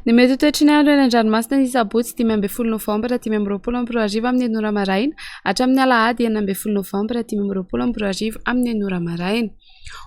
Ny mety ho toetry ny andro eny an-dranomasina ny sabotsy 15 novambra 2025 amin'ny enina ora maraina hatramin'ny alahady 16 novambra 2025 amin'ny enina ora maraina.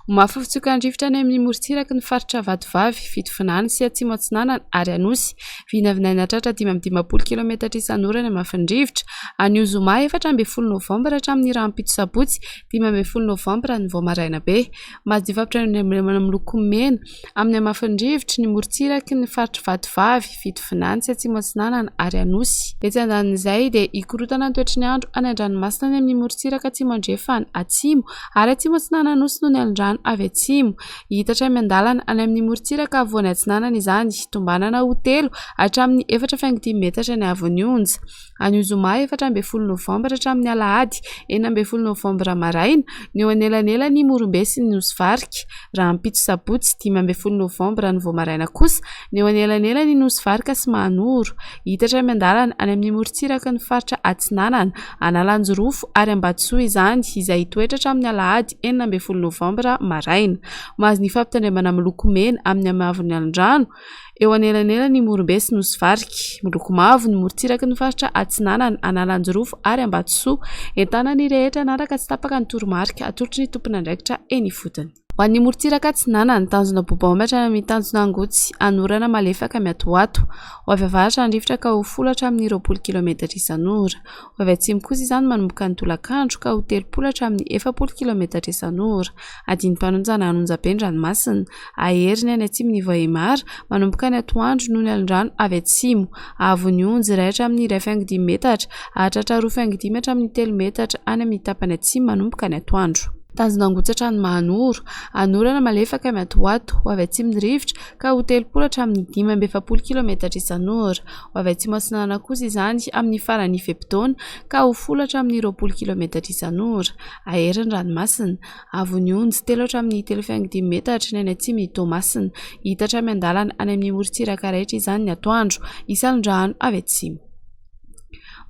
Ho mafy fitsokan-drivotra any amin'ny morontsiraky ny faritra Vatovavy, Fitovinany sy Atsimo Atsinanana ary Anosy. Vinavinaina hatratra 55 kilometatra isan'ora ny hamafin'ny rivotra. Anio zoma 14 novambra hatramin'ny rahampitso sabotsy 15 novambra ny vao maraina be. Madio fampitandremana miloko mena amin'ny hamafin'ny rivotry ny morontsiraky ny faritry Vatovavy, Fitovinany sy Atsimo Atsinanana ary Anosy. Etsy andanin'izay dia hikorontana ny toetry ny andro any an-dranomasina any amin'ny morontsiraka Atsimo Andrefana, Atsimo ary Atsimo Atsinanana Anosy noho ny alon-drano avy atsimo. Hihitatra miandalana any amin'ny morontsiraka afovoany atsinanana izany, tombanana ho telo hatramin'ny 4,5 metatra ny haavon'ny onja. Anio zoma 14 novambra hatramin'ny alahady 16 novambra maraina ny eo anelanelan'i Morombe sy ny Nosy Varika. Rahampitso sabotsy 15 novambra ny vao maraina kosa ny eo anelanelan'i Nosy Varika sy Mahanoro. Hihitatra miandalana any amin'ny morontsiraky ny faritra Atsinanana, Analanjirofo ary Ambatosoa izany izay hitoetra hatramin'ny alahady 16 novambra maraina. Mahazo ny fampitandremana miloko mena amin'ny hamavon'ny alon-drano Eo anelanelan' i Morombe sy Nosy Varika. Miloko mavo ny morontsiraky ny faritra Atsinanana, Analanjirofo ary Ambatosoa. Entanina ny rehetra hanaraka tsy tapaka ny toromarika atolotry ny tompon'andraikitra eny ifotony. Ho an'ny morontsiraka Atsinanana, tanjona Bobaomby hatrany amin'ny tanjona Angotsy, hanorana malefaka miatoato. Ho avy avaratra ny rivotra ka ho folo hatramin'ny 20 kilometatra isan'ora. Ho avy atsimo kosa izany manomboka ny tolakandro ka ho 30 hatramin'ny 40 kilometatra isan'ora. Adinam-panonjana hanonja be ny ranomasina. Aheriny any atsimon'i Vohemar, manomboka ny atoandro noho ny alon-drano avy atsimo. Haavon'ny onjy iray hatramin'ny 1,5 metatra, hahatratra 2,5 hatramin'ny 3 metatra any amin'ny tapany atsimo manomboka ny atoandro. Tanjona hangotratra ny Mahanoro. Hanorana malefaka miatoato, ho avy atsimo ny rivotra, ka ho 30 hatramin'ny 45 kilometatra isan'ora. Ho avy atsimo atsinanana kosa izany amin'ny faran'ny fe-potoana, ka ho 10 hatramin'ny 20 kilometatra isan'ora. Ahery ny ranomasina. Haavon'ny onjy, telo hatramin'ny 3,5 metatra ny any atsimon'i Toamasina. Hita hatrany an-dalana any amin'ny morontsiraka raitra izany ny atoandro. Hisy alon-drano avy atsimo.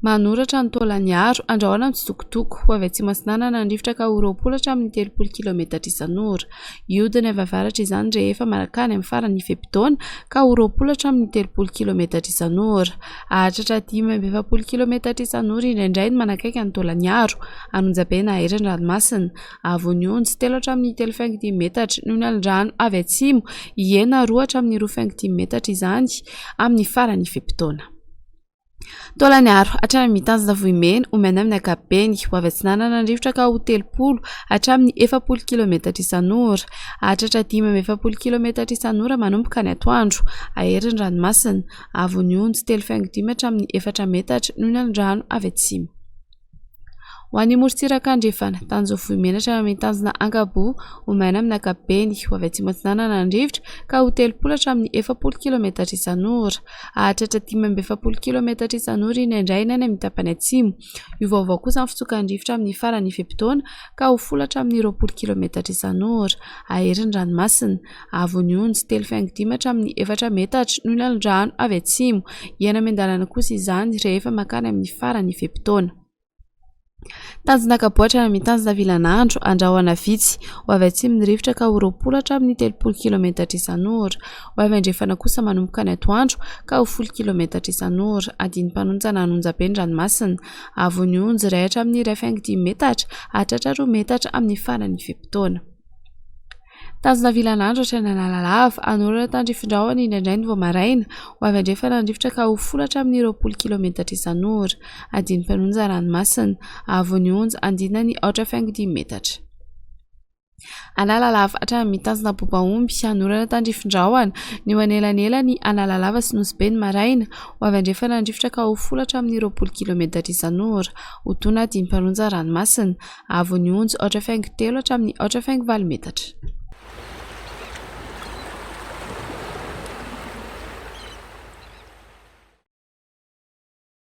Manoratra ny Taolagnaro, andrahoina mitsitokotoko. Ho avy atsimo atsinanana ny rivotra ka ho 20 hatramin'ny 30 kilometatra isan'ora. Hiodina avy avaratra izany rehefa mankany amin'ny faran'ny fe-potoana ka ho 20 hatramin'ny 30 kilometatra isan'ora. Hahatratra 45 kilometatra isan'ora indraindray ny manakaiky an'i Taolagnaro. Anonjabe na Ahery ny ranomasina. Haavon'ny onjy, telo hatramin'ny 3,5 metatra. Noho ny alin-drano avy atsimo, hihena roa hatramin'ny 2,5 metatra izany amin'ny faran'ny fe-potoana. Taolagnaro, hatrany amin'ny tanjona Vohimena, omena amin'ny ankapobeny. Ho avy atsinanana ny rivotra ka ho 30 hatramin'ny 40 kilometatra isan'ora. Hahatratra 45 kilometatra isan'ora manomboka ny atoandro. Ahery ny ranomasina. Haavon'ny onjy, 3,5 hatramin'ny 4 metatra noho ny alin-drano avy atsimo. Ho an'ny morontsiraka andrefana, tanjona Vohimena hatrany amin'ny tanjona Ankaboa, ho maina amin'ny ankapobeny. Ho avy atsimo atsinanana ny rivotra ka ho 30 hatramin'ny 40 kilometatra isan'ora. Hahatratra 45 kilometatra isan'ora indraindray ny any amin'ny tapany atsimo. Hiovaova kosa ny fitsokan'ny rivotra amin'ny faran'ny fe-potoana ka ho folo hatramin'ny 20 kilometatra isan'ora. Hahery ny ranomasina. Haavon'ny onjy, 3,5 hatramin'ny 4 metatra noho ny alon-drano avy atsimo. Hiaina miandalana kosa izany rehefa mankany amin'ny faran'ny fe-potoana. Tanjona kaboatra na mitanjona vilan'andro, andrahona vitsy. Ho avy atsimo ny rivotra ka ho 20 hatramin'ny 30 kilometatra isan'ora. Ho avy andrefana kosa manomboka ny atoandro ka ho 10 kilometatra isan'ora. Adinam-panonjana hanonja be ny ranomasina. Haavon'ny onjy, iray hatramin'ny 1,5 metatra, hahatratra 2 metatra amin'ny faran'ny fe-potoana. Tanjona vilan'andro hatrany Analalava, hanorana tandrifin-drahona indraindray ny vao maraina. Ho avy andrefana ny rivotra ka ho folo hatramin'ny 20 kilometatra isan'ora. Adinam-panonja ranomasina. Haavon'ny onja, andinany 4,5 metatra. Analalava hatrany amin'ny tanjona Bobaomby, hanorana tandrifin-drahona ny eo anelanelan'i Analalava sy Nosy Be ny maraina. Ho avy andrefana ny rivotra ka ho folo hatramin'ny 20 kilometatra isan'ora. Ho tona adinam-panonja ranomasina. Haavon'ny onja, 4,3 hatramin'ny 4,8 metatra.